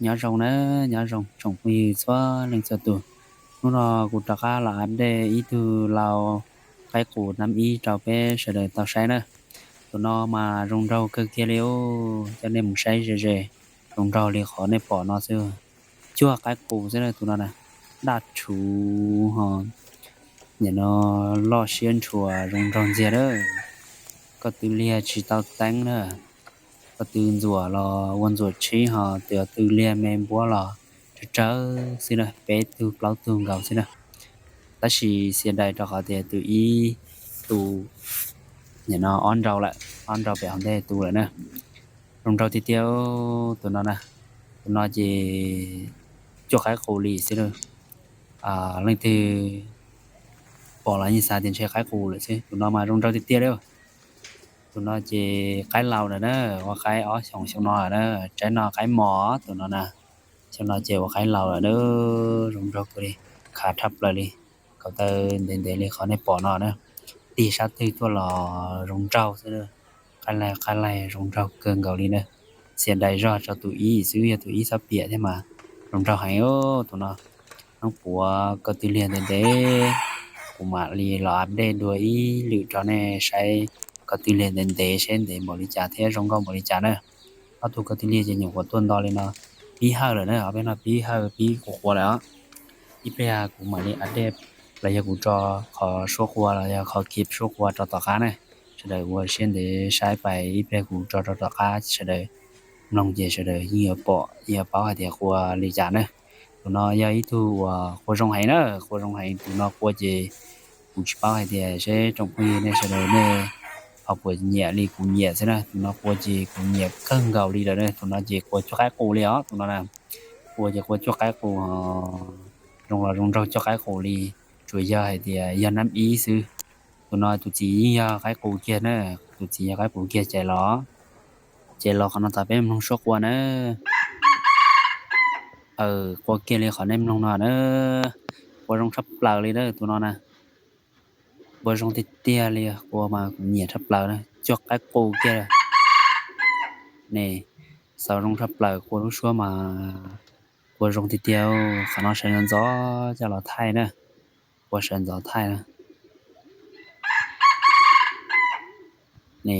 Nyob zoo na, nyob zoo tsoom phooj ywg txhua leej txhua tus. Hnub no kuv rov qab los update ib tug lau qaib qus nab ib rau peb sawv daws tau saib na. Tus no mas zoo nraug kawg kiag li os, coj nej mus saib ze ze, zoo nraug li qhov nej pom no xwb. Cuag qaib qus xwb na tus no na, daj rhuv ho, nim no loj siab ntshua zoo nraug ntxiag na. Koj tw liag tsis tau teeb na, koj tw ntxuam los ua ntxuam tshib ho, tw tw liag me npuab los tsawg tsawg xwb na, peb tug plaub tug nkaus xwb na. Tab sis xiam dais rau qhov tias tus ib tu, nim no ob nrau lawm, ob nrau pem hauv ntej tu lawm na. Zoo nraug tiag tiag tus no na. Tus no ces cuag qaib qus li xwb na. Leej twg pom los yeej xav tias ntshe qaib qus lawm xwb, tus no mas zoo nraug tiag tiag li. Tus no ces qaib laus lawm na, ua qaib ob xyoos xyoo no lawm na, tsaib no qaib mos tus no na. Xyoo no ces ua qaib laus lawm na, zoo nraug kawg li, khav tshaj plaws li, ko taw ntev ntev li qhov nej pom no na. Tig sab twg tuaj los zoo nraug xwb, qaib laig qaib laig zoo nraug kawg nkaus li na. Xiam dais zog rau tus ib xwb, yog tus ib txhob piam thiab mas zoo nraug heev tus no. Hnub puav koj tw liag ntev ntev, kuv mam li los update dua ib lwm rau nej saib koj tw liag ntev ntev seb ntev npaum li cas thiab zoo nkauj npaum li cas na. Ob tug koj tw liag ces nyuam qhuav tuaj nto li no pib hawj lawm na, ob peb no pib hawj pib quas quas lawm os. Ib pliag kuv mam li update los yog kuv tso qhov suab qua los yog qhov clip suab qua rau tom qab na. Sawv daws ua siab ntev saib pais, ib pliag kuv tso rau tom qab sawv daws mloog ces sawv daws yeej yuav pom yuav paub hais tias qua li cas na. Tus no yog ib tug uas qua zoo heev na, qua zoo heev, tus no qua ces kuv tsis paub hais tias seb tsoom phooj ywg nej sawv daws nej ho puas nyiam li kuv nyiam xwb na. Tus no qua ces kuv nyiam kawg nkaus li lawm na, tus no ces qua cuag qaib qus li os, tus no na. Qua ces qua cuag qaib qus, zoo los zoo nraug cuag qaib qus li, tsuas yog hais tias yog nab ib xwb. Tus no tus txiv yeej yog qaib qus kiag na, tus txiv yog qaib qus kiag. Cais los, cais los qhov no tas peb mloog suab qua na. Qua kiag li qhov nej mloog no na. Qua zoo tshaj plaws li na tus no na. Qua zoo tiag tiag li, qua mas kuv nyiam tshaj plaws na, cuag qaib qus kiag. Ne, xaus zoo tshaj plaws, qua lub suab mas qua zoo tiag tiag. Qhov no sawv ntxov ntxov coj los thaij na, qua sawv ntxov thaij na. Ne,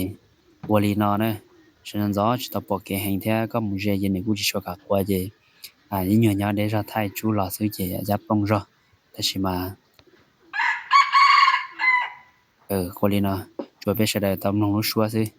qua li no na, sawv ntxov ntxov tsis tau pom kev heev thiab koj mus ze ces nws kuj tsis tshua kam qua ces ib nyuag nyob deb zog thaij tsub los xwb ces cab plooj zog. Tab sis mas qua li no, tsuas peb sawv daws tau mloog lub suab xwb.